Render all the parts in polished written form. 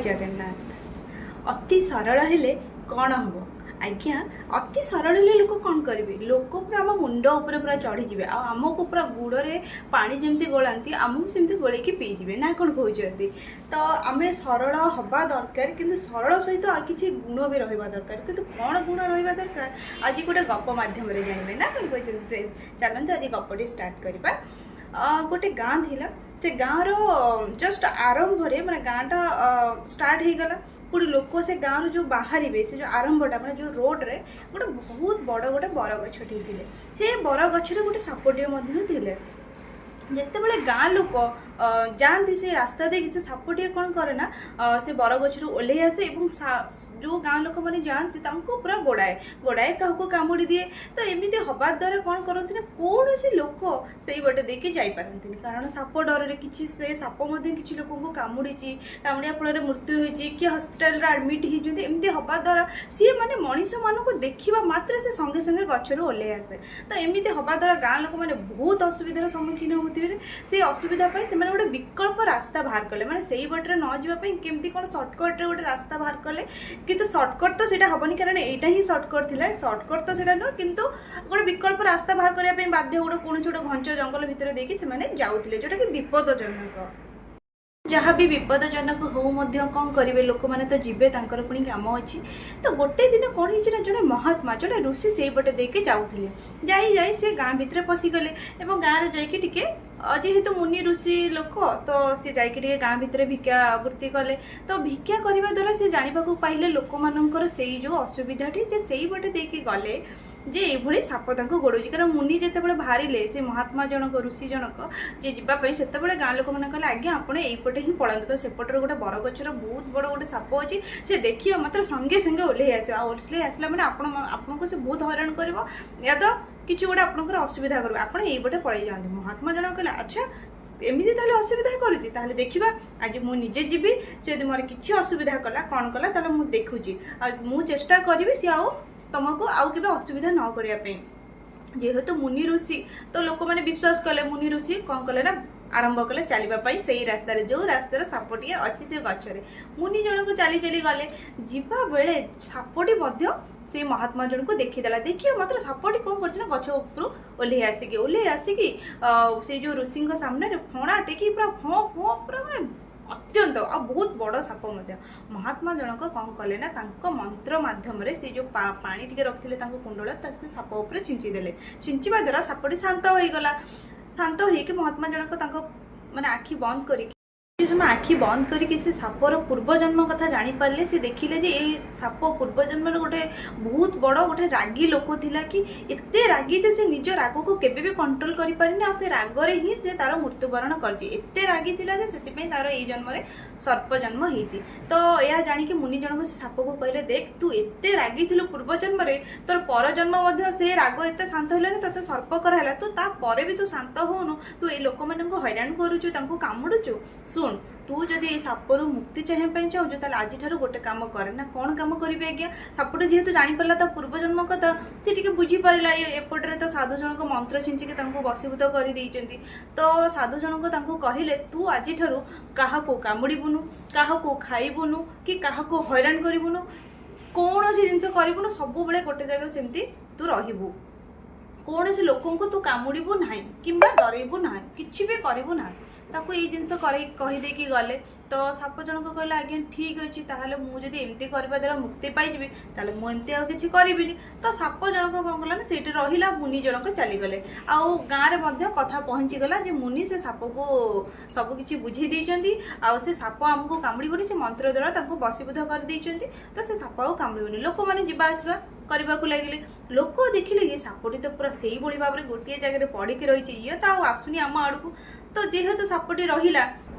ଜଗନ୍ନାଥ। ଅତି ସରଳ ହେଲେ କ'ଣ ହେବ ଆଜ୍ଞା? ଅତି ସରଳ ହେଲେ ଲୋକ କ'ଣ କରିବେ? ଲୋକ ପୁରା ଆମ ମୁଣ୍ଡ ଉପରେ ପୁରା ଚଢ଼ିଯିବେ ଆଉ ଆମକୁ ପୁରା ଗୁଡ଼ରେ ପାଣି ଯେମିତି ଗୋଳାନ୍ତି, ଆମକୁ ସେମିତି ଗୋଳେଇକି ପିଇଯିବେ, ନା କ'ଣ କହୁଛନ୍ତି? ତ ଆମେ ସରଳ ହେବା ଦରକାର, କିନ୍ତୁ ସରଳ ସହିତ ଆଉ କିଛି ଗୁଣ ବି ରହିବା ଦରକାର। କିନ୍ତୁ କ'ଣ ଗୁଣ ରହିବା ଦରକାର, ଆଜି ଗୋଟେ ଗପ ମାଧ୍ୟମରେ ଜାଣିବେ, ନା କ'ଣ କହୁଛନ୍ତି ଫ୍ରେଣ୍ଡ? ଚାଲନ୍ତୁ, ଆଜି ଗପଟି ଷ୍ଟାର୍ଟ କରିବା। ଗୋଟେ ଗାଁ ଥିଲା। ସେ ଗାଁର ଜଷ୍ଟ ଆରମ୍ଭରେ, ମାନେ ଗାଁଟା ଷ୍ଟାର୍ଟ ହେଇଗଲା, ପୁଣି ଲୋକ ସେ ଗାଁରୁ ଯେଉଁ ବାହାରିବେ, ସେ ଯେଉଁ ଆରମ୍ଭଟା, ମାନେ ଯେଉଁ ରୋଡ଼ରେ ଗୋଟେ ବହୁତ ବଡ଼ ଗୋଟେ ବରଗଛଟିଏ ଥିଲେ। ସେ ବରଗଛରେ ଗୋଟେ ସାପଟିଏ ମଧ୍ୟ ଥିଲେ। ଯେତେବେଳେ ଗାଁ ଲୋକ ଯାଆନ୍ତି ସେ ରାସ୍ତା ଦେଇକି, ସେ ସାପଟିଏ କ'ଣ କରେ ନା, ସେ ବରଗଛରୁ ଓହ୍ଲେଇ ଆସେ ଏବଂ ଯେଉଁ ଗାଁ ଲୋକମାନେ ଯାଆନ୍ତି ତାଙ୍କୁ ପୁରା ଗୋଡ଼ାଏ ଗୋଡ଼ାଏ, କାହାକୁ କାମୁଡ଼ି ଦିଏ। ତ ଏମିତି ହେବା ଦ୍ୱାରା କ'ଣ କରନ୍ତି ନା, କୌଣସି ଲୋକ ସେଇ ବାଟ ଦେଇକି ଯାଇପାରନ୍ତିନି, କାରଣ ସାପ ଡରରେ। କିଛି ସେ ସାପ ମଧ୍ୟ କିଛି ଲୋକଙ୍କୁ କାମୁଡ଼ିଛି, କାମୁଡ଼ିବା ଫଳରେ ମୃତ୍ୟୁ ହୋଇଛି, କିଏ ହସ୍ପିଟାଲରେ ଆଡ଼ମିଟ୍ ହେଇଛନ୍ତି। ଏମିତି ହେବା ଦ୍ୱାରା ସିଏ ମାନେ ମଣିଷମାନଙ୍କୁ ଦେଖିବା ମାତ୍ରେ ସେ ସଙ୍ଗେ ସଙ୍ଗେ ଗଛରୁ ଓହ୍ଲେଇ ଆସେ। ତ ଏମିତି ହେବା ଦ୍ୱାରା ଗାଁ ଲୋକମାନେ ବହୁତ ଅସୁବିଧାର ସମ୍ମୁଖୀନ ହେଉଥିବେ। ସେଇ ଅସୁବିଧା ପାଇଁ ସେମାନେ ଗୋଟେ ବିକଳ୍ପ ରାସ୍ତା ବାହାର କଲେ, ମାନେ ସେଇ ବାଟରେ ନ ଯିବା ପାଇଁ କେମିତି କ'ଣ ସର୍ଟକଟ୍ରେ ଗୋଟେ ରାସ୍ତା ବାହାର କଲେ। କିନ୍ତୁ ସର୍ଟକଟ୍ ତ ସେଇଟା ହେବନି, କାରଣ ଏଇଟା ହିଁ ସର୍ଟକଟ୍ ଥିଲା। ସର୍ଟକଟ୍ ତ ସେଇଟା ନୁହଁ, କିନ୍ତୁ ଗୋଟେ ବିକଳ୍ପ ରାସ୍ତା ବାହାର କରିବା ପାଇଁ ବାଧ୍ୟ। ଗୋଟେ କୌଣସି ଗୋଟେ ଘଞ୍ଚ ଜଙ୍ଗଲ ଭିତରେ ଦେଇକି ସେମାନେ ଯାଉଥିଲେ, ଯେଉଁଟାକି ବିପଦଜନକ। ଯାହା ବି ବିପଦଜନକ ହଉ ମଧ୍ୟ କ'ଣ କରିବେ, ଲୋକମାନେ ତ ଯିବେ, ତାଙ୍କର ପୁଣି କାମ ଅଛି। ତ ଗୋଟେ ଦିନ କ'ଣ ହେଇଛି ନା, ଜଣେ ମହାତ୍ମା, ଜଣେ ଋଷି ସେଇପଟେ ଦେଇକି ଯାଉଥିଲେ। ଯାଇ ଯାଇ ସେ ଗାଁ ଭିତରେ ପଶିଗଲେ ଏବଂ ଗାଁରେ ଯାଇକି ଟିକେ, ଯେହେତୁ ମୁନି ଋଷି ଲୋକ, ତ ସେ ଯାଇକି ଟିକେ ଗାଁ ଭିତରେ ଭିକ୍ଷା ବୃତ୍ତି କଲେ। ତ ଭିକ୍ଷା କରିବା ଦ୍ୱାରା ସେ ଜାଣିବାକୁ ପାଇଲେ ଲୋକମାନଙ୍କର ସେଇ ଯେଉଁ ଅସୁବିଧାଟି, ଯେ ସେଇ ପଟେ ଦେଇକି ଗଲେ ଯେ ଏଇଭଳି ସାପ ତାଙ୍କୁ ଗୋଡ଼ଉଛି। କାରଣ ମୁନି ଯେତେବେଳେ ବାହାରିଲେ, ସେ ମହାତ୍ମା ଜଣକ, ଋଷି ଜଣକ ଯେ ଯିବା ପାଇଁ, ସେତେବେଳେ ଗାଁ ଲୋକମାନେ କହିଲେ, ଆଜ୍ଞା ଆପଣ ଏଇପଟେ ହିଁ ପଳାନ୍ତୁ, କାରଣ ସେପଟରେ ଗୋଟେ ବରଗଛର ବହୁତ ବଡ଼ ଗୋଟେ ସାପ ଅଛି, ସେ ଦେଖିବ ମାତ୍ର ସଙ୍ଗେ ସଙ୍ଗେ ଓହ୍ଲେଇ ଆସିବ, ଆଉ ଓହ୍ଲେଇ ଆସିଲା ମାନେ ଆପଣଙ୍କୁ ସେ ବହୁତ ହଇରାଣ କରିବ, ୟା ତ କିଛି ଗୋଟେ ଆପଣଙ୍କର ଅସୁବିଧା କରିବ, ଆପଣ ଏଇପଟେ ପଳେଇ ଯାଆନ୍ତୁ। ମହାତ୍ମା ଜଣକ କହିଲେ, ଆଚ୍ଛା, ଏମିତି ତାହେଲେ ଅସୁବିଧା କରୁଛି, ତାହେଲେ ଦେଖିବା, ଆଜି ମୁଁ ନିଜେ ଯିବି। ସେ ଯଦି ମୋର କିଛି ଅସୁବିଧା କଲା, କ'ଣ କଲା, ତାହେଲେ ମୁଁ ଦେଖୁଛି, ଆଉ ମୁଁ ଚେଷ୍ଟା କରିବି ସିଏ ଆଉ ତମକୁ ଆଉ କେବେ ଅସୁବିଧା ନ କରିବା ପାଇଁ। ଯେହେତୁ ମୁନି ଋଷି, ତ ଲୋକମାନେ ବିଶ୍ୱାସ କଲେ। ମୁନି ଋଷି କ'ଣ କଲେ ନା, ଆରମ୍ଭ କଲେ ଚାଲିବା ପାଇଁ ସେଇ ରାସ୍ତାରେ, ଯେଉଁ ରାସ୍ତାରେ ସାପଟିଏ ଅଛି ସେ ଗଛରେ। ମୁନି ଜଣକୁ ଚାଲି ଚାଲି ଗଲେ। ଯିବା ବେଳେ ସାପଟି ମଧ୍ୟ ସେଇ ମହାତ୍ମା ଜଣକୁ ଦେଖିଦେଲା। ଦେଖିବା ମାତ୍ର ସାପଟି କ'ଣ କରୁଛି ନା, ଗଛ ଉପରୁ ଓହ୍ଲେଇ ଆସିକି ସେଇ ଯେଉଁ ଋଷିଙ୍କ ସାମ୍ନାରେ ଫଣା ଟେକି ପୁରା ଫଁ ଫଁ, ପୁରା ମାନେ ଅତ୍ୟନ୍ତ, ଆଉ ବହୁତ ବଡ଼ ସାପ ମଧ୍ୟ। ମହାତ୍ମା ଜଣକ କ'ଣ କଲେ ନା, ତାଙ୍କ ମନ୍ତ୍ର ମାଧ୍ୟମରେ ସେ ଯେଉଁ ପାଣି ଟିକେ ରଖିଥିଲେ ତାଙ୍କ କୁଣ୍ଡଳ, ତା ସେ ସାପ ଉପରେ ଛିଞ୍ଚି ଦେଲେ। ଛିଞ୍ଚିବା ଦ୍ୱାରା ସାପଟି ଶାନ୍ତ ହୋଇଗଲା। ଶାନ୍ତ ହେଇକି ମହାତ୍ମା ଜଣକ ତାଙ୍କ ମାନେ ଆଖି ବନ୍ଦ କରିକି, କିଛି ସମୟ ଆଖି ବନ୍ଦ କରିକି ସେ ସାପର ପୂର୍ବଜନ୍ମ କଥା ଜାଣିପାରିଲେ। ସେ ଦେଖିଲେ ଯେ ଏଇ ସାପ ପୂର୍ବଜନ୍ମରେ ଗୋଟେ ବହୁତ ବଡ଼ ଗୋଟେ ରାଗି ଲୋକ ଥିଲା, କି ଏତେ ରାଗି ଯେ ସେ ନିଜ ରାଗକୁ କେବେ ବି କଣ୍ଟ୍ରୋଲ କରିପାରିନି, ଆଉ ସେ ରାଗରେ ହିଁ ସେ ତାର ମୃତ୍ୟୁବରଣ କରିଛି। ଏତେ ରାଗି ଥିଲା ଯେ ସେଥିପାଇଁ ତାର ଏଇ ଜନ୍ମରେ ସର୍ପ ଜନ୍ମ ହେଇଛି। ତ ଏହା ଜାଣିକି ମୁନି ଜଣକ ସେ ସାପକୁ କହିଲେ, ଦେଖ, ତୁ ଏତେ ରାଗିଥିଲୁ ପୂର୍ବ ଜନ୍ମରେ, ତୋର ପର ଜନ୍ମ ମଧ୍ୟ ସେ ରାଗ ଏତେ ଶାନ୍ତ ହେଲାନି, ତୋତେ ସର୍ପ କରାହେଲା, ତୁ ତାପରେ ବି ତୁ ଶାନ୍ତ ହଉନୁ, ତୁ ଏଇ ଲୋକମାନଙ୍କୁ ହଇରାଣ କରୁଛୁ, ତାଙ୍କୁ କାମୁଡୁଛୁ। ଶୁଣ, ତୁ ଯଦି ଏଇ ସାପରୁ ମୁକ୍ତି ଚାହିଁବା ପାଇଁ ଚାହୁଁଛୁ, ତାହେଲେ ଆଜିଠାରୁ ଗୋଟେ କାମ କରେ। ନା, କ'ଣ କାମ କରିବି ଆଜ୍ଞା? ସାପଟା ଯେହେତୁ ଜାଣିପାରିଲା ତା ପୂର୍ବଜନ୍ମ କଥା, ସେ ଟିକେ ବୁଝିପାରିଲା। ଏପଟରେ ତ ସାଧୁ ଜଣକ ମନ୍ତ୍ର ଛିଞ୍ଚିକି ତାଙ୍କୁ ବଶୀଭୂତ କରିଦେଇଛନ୍ତି। ତ ସାଧୁ ଜଣକ ତାଙ୍କୁ କହିଲେ, ତୁ ଆଜିଠାରୁ କାହାକୁ କାମୁଡ଼ିବୁନୁ, କାହାକୁ ଖାଇବୁନୁ କି କାହାକୁ ହଇରାଣ କରିବୁନୁ, କୌଣସି ଜିନିଷ କରିବୁନୁ। ସବୁବେଳେ ଗୋଟେ ଜାଗାରେ ସେମିତି ତୁ ରହିବୁ। କୌଣସି ଲୋକଙ୍କୁ ତୁ କାମୁଡ଼ିବୁ ନାହିଁ କିମ୍ବା ଡରେଇବୁ ନାହିଁ, କିଛି ବି କରିବୁ ନାହିଁ। ତାକୁ ଏଇ ଜିନିଷ କରେଇ କହିଦେଇକି ଗଲେ। ତ ସାପ ଜଣକ କହିଲା, ଆଜ୍ଞା ଠିକ୍ ଅଛି, ତାହେଲେ ମୁଁ ଯଦି ଏମିତି କରିବା ଦ୍ୱାରା ମୁକ୍ତି ପାଇଯିବି, ତାହେଲେ ମୁଁ ଏମିତି ଆଉ କିଛି କରିବିନି। ତ ସାପ ଜଣକ କ'ଣ କଲା ନା, ସେଇଠି ରହିଲା। ମୁନି ଜଣକ ଚାଲିଗଲେ ଆଉ ଗାଁରେ ମଧ୍ୟ କଥା ପହଞ୍ଚିଗଲା ଯେ ମୁନି ସେ ସାପକୁ ସବୁ କିଛି ବୁଝେଇ ଦେଇଛନ୍ତି ଆଉ ସେ ସାପ ଆମକୁ କାମୁଡ଼ିବନି। ସେ ମନ୍ତ୍ର ଦ୍ୱାରା ତାଙ୍କୁ ବଶୀଭୂତ କରିଦେଇଛନ୍ତି, ତ ସେ ସାପ ଆଉ କାମୁଡ଼ିବନି। ଲୋକମାନେ ଯିବା ଆସିବା କରିବାକୁ ଲାଗିଲେ। ଲୋକ ଦେଖିଲେ ଯେ ସାପଟି ତ ପୁରା ସେଇଭଳି ଭାବରେ ଗୋଟିଏ ଜାଗାରେ ପଡ଼ିକି ରହିଛି, ଇଏ ତ ଆଉ ଆସୁନି ଆମ ଆଡ଼କୁ। ତ ଯେହେତୁ ସାପଟି ରହିଲା,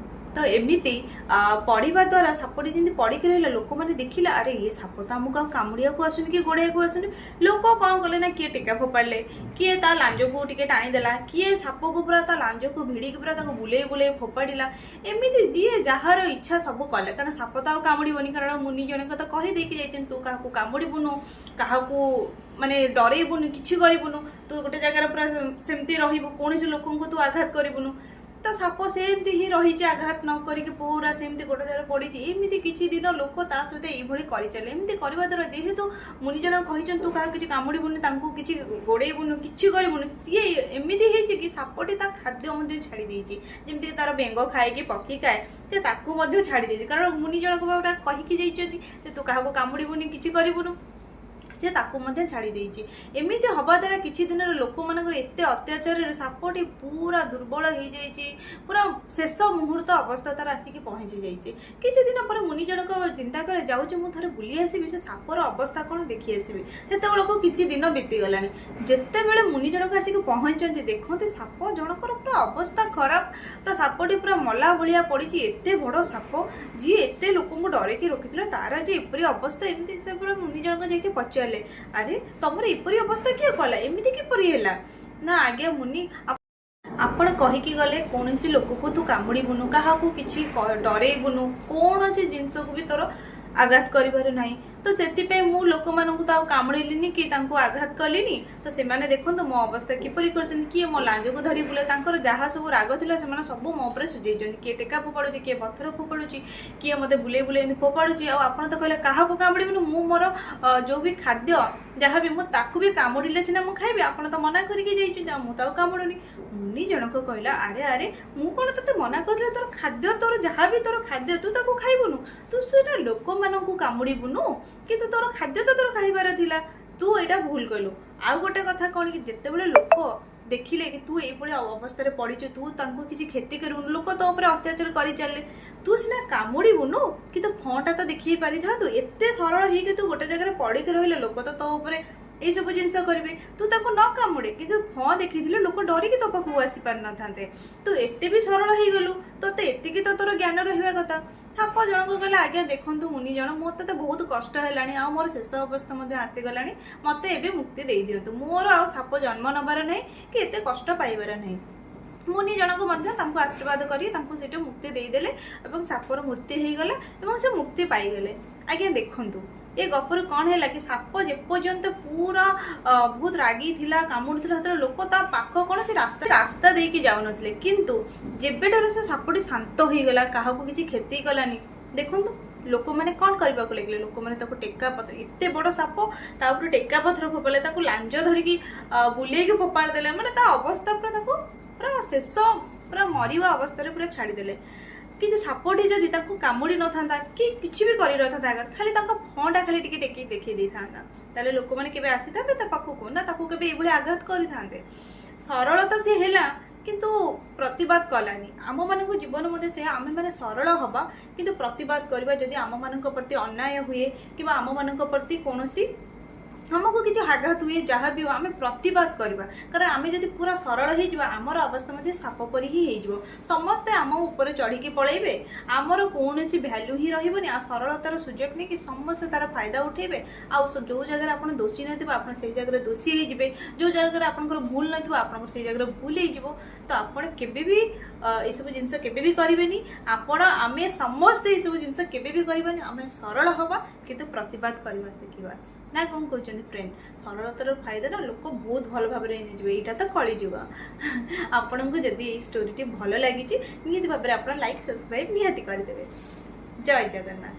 ତ ଏମିତି ପଡ଼ିବା ଦ୍ୱାରା ସାପଟି ଯେମିତି ପଡ଼ିକି ରହିଲା, ଲୋକମାନେ ଦେଖିଲେ, ଆରେ ଇଏ ସାପ ତ ଆମକୁ ଆଉ କାମୁଡ଼ିବାକୁ ଆସୁନି କି ଗୋଡ଼େଇବାକୁ ଆସୁନି। ଲୋକ କ'ଣ କଲେ ନା, କିଏ ଟେକା ଫୋପାଡ଼ିଲେ, କିଏ ତା ଲାଞ୍ଜକୁ ଟିକେ ଟାଣିଦେଲା, କିଏ ସାପକୁ ପୁରା ତା ଲାଞ୍ଜକୁ ଭିଡ଼ିକି ପୁରା ତାକୁ ବୁଲେଇ ବୁଲେଇ ଫୋପାଡ଼ିଲା। ଏମିତି ଯିଏ ଯାହାର ଇଚ୍ଛା ସବୁ କଲେ, କାରଣ ସାପ ତ ଆଉ କାମୁଡ଼ିବନି, କାରଣ ମୁନି ଜଣକ ତ କହିଦେଇକି ଯାଇଛନ୍ତି, ତୁ କାହାକୁ କାମୁଡ଼ିବୁନୁ, କାହାକୁ ମାନେ ଡରେଇବୁନୁ, କିଛି କରିବୁନୁ, ତୁ ଗୋଟେ ଜାଗାରେ ପୁରା ସେମିତି ରହିବୁ, କୌଣସି ଲୋକଙ୍କୁ ତୁ ଆଘାତ କରିବୁନୁ। ତ ତ ସାପ ସେମିତି ହିଁ ରହିଛି, ଆଘାତ ନ କରିକି ପୁରା ସେମିତି ଗୋଟେ ଜାଗାରେ ପଡ଼ିଛି। ଏମିତି କିଛି ଦିନ ଲୋକ ତା ସହିତ ଏଇଭଳି କରିଚାଲେ। ଏମିତି କରିବା ଦ୍ୱାରା ଯେହେତୁ ମୁନି ଜଣ କହିଛନ୍ତି ତୁ କାହାକୁ କିଛି କାମୁଡ଼ିବୁନି, ତାଙ୍କୁ କିଛି ଗୋଡ଼େଇବୁନି, କିଛି କରିବୁନି, ସିଏ ଏମିତି ହେଇଛି କି ସାପଟି ତା ଖାଦ୍ୟ ମଧ୍ୟ ଛାଡ଼ି ଦେଇଛି। ଯେମିତିକି ତାର ବେଙ୍ଗ ଖାଏ କି ପକ୍ଷୀ ଖାଏ, ସେ ତାକୁ ମଧ୍ୟ ଛାଡ଼ି ଦେଇଛି। କାରଣ ମୁନି ଜଣକ ପୁରା କହିକି ଯାଇଛନ୍ତି ଯେ ତୁ କାହାକୁ କାମୁଡ଼ିବୁନି, କିଛି କରିବୁନୁ, ସେ ତାକୁ ମଧ୍ୟ ଛାଡ଼ି ଦେଇଛି। ଏମିତି ହେବା ଦ୍ୱାରା କିଛି ଦିନର ଲୋକମାନଙ୍କର ଏତେ ଅତ୍ୟାଚାରରେ ସାପଟି ପୁରା ଦୁର୍ବଳ ହେଇଯାଇଛି, ପୁରା ଶେଷ ମୁହୂର୍ତ୍ତ ଅବସ୍ଥା ତାର ଆସିକି ପହଞ୍ଚି ଯାଇଛି। କିଛି ଦିନ ପରେ ମୁନି ଜଣକ ଚିନ୍ତା କରେ, ଯାଉଛି ମୁଁ ଥରେ ବୁଲି ଆସିବି, ସେ ସାପର ଅବସ୍ଥା କ'ଣ ଦେଖି ଆସିବି। ସେତେବେଳକୁ କିଛି ଦିନ ବିତିଗଲାଣି। ଯେତେବେଳେ ମୁନି ଜଣକ ଆସିକି ପହଞ୍ଚନ୍ତି, ଦେଖନ୍ତି ସାପ ଜଣକର ପୁରା ଅବସ୍ଥା ଖରାପ, ପୁରା ସାପଟି ପୁରା ମଲା ଭଳିଆ ପଡ଼ିଛି। ଏତେ ବଡ଼ ସାପ ଯିଏ ଏତେ ଲୋକଙ୍କୁ ଡରେଇକି ରଖିଥିଲା, ତାର ଯେ ଏପରି ଅବସ୍ଥା। ଏମିତି ସେ ପୁରା ମୁନି ଜଣକ ଯାଇକି ପଚାରିଲେ, ଆରେ ତମର ଏପରି ଅବସ୍ଥା କିଏ କଲା, ଏମିତି କିପରି ହେଲା? ନା ଆଜ୍ଞା ମୁନି, ଆପଣ କହିକି ଗଲେ କୌଣସି ଲୋକକୁ ତୁ କାମୁଡ଼ିବୁନୁ, କାହାକୁ କିଛି ଡରେଇବୁନୁ, କୌଣସି ଜିନିଷକୁ ବି ତୋର ଆଘାତ କରିବାର ନାହିଁ। ତ ସେଥିପାଇଁ ମୁଁ ଲୋକମାନଙ୍କୁ ତ ଆଉ କାମୁଡ଼ିଲିନି କି ତାଙ୍କୁ ଆଘାତ କଲିନି। ତ ସେମାନେ ଦେଖନ୍ତୁ ମୋ ଅବସ୍ଥା କିପରି କରିଛନ୍ତି। କିଏ ମୋ ଲାଞ୍ଜକୁ ଧରି ବୁଲେ, ତାଙ୍କର ଯାହା ସବୁ ରାଗ ଥିଲା ସେମାନେ ସବୁ ମୋ ଉପରେ ସୁଝେଇଛନ୍ତି। କିଏ ଟେକା ଫୋପାଡ଼ୁଛି, କିଏ ପଥର ଫୋପାଡ଼ୁଛି, କିଏ ମୋତେ ବୁଲେଇ ବୁଲେଇ ଏମିତି ଫୋପାଡ଼ୁଛି। ଆଉ ଆପଣ ତ କହିଲେ କାହାକୁ କାମୁଡ଼ିବୁନି, ମୁଁ ମୋର ଯେଉଁ ବି ଖାଦ୍ୟ ଯାହା ବି ମୁଁ ତାକୁ ବି କାମୁଡ଼ିଲେ ସିନା ମୁଁ ଖାଇବି, ଆପଣ ତ ମନା କରିକି ଯାଇଛନ୍ତି, ଆଉ ମୁଁ ତ ଆଉ କାମୁଡ଼ୁନି। ମୁନି ଜଣକ କହିଲା, ଆରେ ଆରେ ମୁଁ କ'ଣ ତୋତେ ମନା କରିଥିଲି ତୋର ଖାଦ୍ୟ, ତୋର ଯାହା ବି ତୋର ଖାଦ୍ୟ ତୁ ତାକୁ ଖାଇବୁନୁ, ତୁ ସିନା ଲୋକମାନଙ୍କୁ କାମୁଡ଼ିବୁନୁ, କିନ୍ତୁ ତୋର ଖାଦ୍ୟ ତ ତୋର ଖାଇବାର ଥିଲା, ତୁ ଏଇଟା ଭୁଲ କଲୁ। ଆଉ ଗୋଟେ କଥା କ'ଣ କି, ଯେତେବେଳେ ଲୋକ ଦେଖିଲେ କି ତୁ ଏଇଭଳି ଅବସ୍ଥାରେ ପଡ଼ିଛୁ, ତୁ ତାଙ୍କୁ କିଛି କ୍ଷତି କରିବୁନୁ, ଲୋକ ତୋ ଉପରେ ଅତ୍ୟାଚାର କରିଚାଲିଲେ, ତୁ ସିନା କାମୁଡ଼ିବୁନୁ କିନ୍ତୁ ଫଁଟା ତ ଦେଖେଇ ପାରିଥାନ୍ତୁ। ଏତେ ସରଳ ହେଇକି ତୁ ଗୋଟେ ଜାଗାରେ ପଡ଼ିକି ରହିଲେ ଲୋକ ତ ତୋ ଉପରେ ଏଇସବୁ ଜିନିଷ କରିବେ। ତୁ ତାକୁ ନ କାମୁଡ଼େ କିନ୍ତୁ ଫଁ ଦେଖିଥିଲେ ଲୋକ ଡରିକି ତୋ ପାଖକୁ ଆସିପାରିନଥାନ୍ତେ। ତୁ ଏତେ ବି ସରଳ ହେଇଗଲୁ, ତୋତେ ଏତିକି ତ ତୋର ଜ୍ଞାନ ରହିବା କଥା। ସାପ ଜଣକ କହିଲା, ଆଜ୍ଞା ଦେଖନ୍ତୁ ମୁନି ଜଣ, ମୋତେ ତ ବହୁତ କଷ୍ଟ ହେଲାଣି, ଆଉ ମୋର ଶେଷ ଅବସ୍ଥା ମଧ୍ୟ ଆସିଗଲାଣି, ମୋତେ ଏବେ ମୁକ୍ତି ଦେଇଦିଅନ୍ତୁ, ମୋର ଆଉ ସାପ ଜନ୍ମ ନେବାର ନାହିଁ କି ଏତେ କଷ୍ଟ ପାଇବାର ନାହିଁ। ମୁନି ଜଣକ ମଧ୍ୟ ତାଙ୍କୁ ଆଶୀର୍ବାଦ କରି ତାଙ୍କୁ ସେଇଠୁ ମୁକ୍ତି ଦେଇଦେଲେ ଏବଂ ସାପର ମୃତ୍ୟୁ ହେଇଗଲା ଏବଂ ସେ ମୁକ୍ତି ପାଇଗଲେ। ଆଜ୍ଞା ଦେଖନ୍ତୁ ଏ ଗପରୁ କ'ଣ ହେଲା କି ସାପ ଯେପର୍ଯ୍ୟନ୍ତ ପୁରା ବହୁତ ରାଗି ଥିଲା, କାମୁଡ଼ୁଥିଲା, ସେତେବେଳେ ଲୋକ ତା ପାଖ କ'ଣ ସେ ରାସ୍ତା ଦେଇକି ଯାଉନଥିଲେ। କିନ୍ତୁ ଯେବେଠାରୁ ସେ ସାପଟି ଶାନ୍ତ ହେଇଗଲା, କାହାକୁ କିଛି କ୍ଷତି କଲାନି, ଦେଖନ୍ତୁ ଲୋକମାନେ କ'ଣ କରିବାକୁ ଲାଗିଲେ। ଲୋକମାନେ ତାକୁ ଟେକା ପଥର, ଏତେ ବଡ଼ ସାପ ତା ଉପରେ ଟେକା ପଥର ଫୋପାଡ଼ିଲେ, ତାକୁ ଲାଞ୍ଜ ଧରିକି ବୁଲେଇକି ଫୋପାଡ଼ି ଦେଲେ, ମାନେ ତା ଅବସ୍ଥା ପୁରା ତାକୁ ପୁରା ଶେଷ ପୁରା ମରିବା ଅବସ୍ଥାରେ ପୁରା ଛାଡ଼ିଦେଲେ। କିନ୍ତୁ ସାପଟି ଯଦି ତାଙ୍କୁ କାମୁଡ଼ି ନଥାନ୍ତା କି କିଛି ବି କରିନଥାନ୍ତା, ଆଘାତ, ଖାଲି ତାଙ୍କ ଫଁଟା ଖାଲି ଟିକେ ଟେକି ଦେଖେଇ ଦେଇଥାନ୍ତା, ତାହେଲେ ଲୋକମାନେ କେବେ ଆସିଥାନ୍ତେ ତା ପାଖକୁ ନା ତାକୁ କେବେ ଏଇଭଳି ଆଘାତ କରିଥାନ୍ତେ? ସରଳ ତ ସିଏ ହେଲା କିନ୍ତୁ ପ୍ରତିବାଦ କଲାନି। ଆମମାନଙ୍କ ଜୀବନ ମଧ୍ୟ ସେୟା, ଆମେମାନେ ସରଳ ହବା କିନ୍ତୁ ପ୍ରତିବାଦ କରିବା ଯଦି ଆମମାନଙ୍କ ପ୍ରତି ଅନ୍ୟାୟ ହୁଏ କିମ୍ବା ଆମମାନଙ୍କ ପ୍ରତି କୌଣସି ଆମକୁ କିଛି ଆଘାତ ହୁଏ, ଯାହା ବି ହଉ ଆମେ ପ୍ରତିବାଦ କରିବା। କାରଣ ଆମେ ଯଦି ପୁରା ସରଳ ହେଇଯିବା ଆମର ଅବସ୍ଥା ମଧ୍ୟ ସାପ ପରି ହିଁ ହେଇଯିବ। ସମସ୍ତେ ଆମ ଉପରେ ଚଢ଼ିକି ପଳେଇବେ, ଆମର କୌଣସି ଭ୍ୟାଲ୍ୟୁ ହିଁ ରହିବନି। ଆଉ ସରଳତାର ସୁଯୋଗ ନେଇକି ସମସ୍ତେ ତାର ଫାଇଦା ଉଠେଇବେ। ଆଉ ଯେଉଁ ଜାଗାରେ ଆପଣ ଦୋଷୀ ନଥିବ ଆପଣ ସେଇ ଜାଗାରେ ଦୋଷୀ ହେଇଯିବେ, ଯେଉଁ ଜାଗାରେ ଆପଣଙ୍କର ଭୁଲ ନଥିବ ଆପଣଙ୍କର ସେଇ ଜାଗାରେ ଭୁଲ ହେଇଯିବ। ତ ଆପଣ କେବେ ବି ଏସବୁ ଜିନିଷ କେବେ ବି କରିବେନି। ଆପଣ ଆମେ ସମସ୍ତେ ଏସବୁ ଜିନିଷ କେବେ ବି କରିବାନି। ଆମେ ସରଳ ହବା କିନ୍ତୁ ପ୍ରତିବାଦ କରିବା ଶିଖିବା। ନା କ'ଣ କହୁଛନ୍ତି ଫ୍ରେଣ୍ଡ? ସରଳତାର ଫାଇଦା ନା ଲୋକ ବହୁତ ଭଲ ଭାବରେ ନେଇଯିବେ। ଏଇଟା ତ କଳିଯୁଗ। ଆପଣଙ୍କୁ ଯଦି ଏଇ ଷ୍ଟୋରିଟି ଭଲ ଲାଗିଛି ନିହାତି ଭାବରେ ଆପଣ ଲାଇକ୍ ସବସ୍କ୍ରାଇବ୍ ନିହାତି କରିଦେବେ। ଜୟ ଜଗନ୍ନାଥ।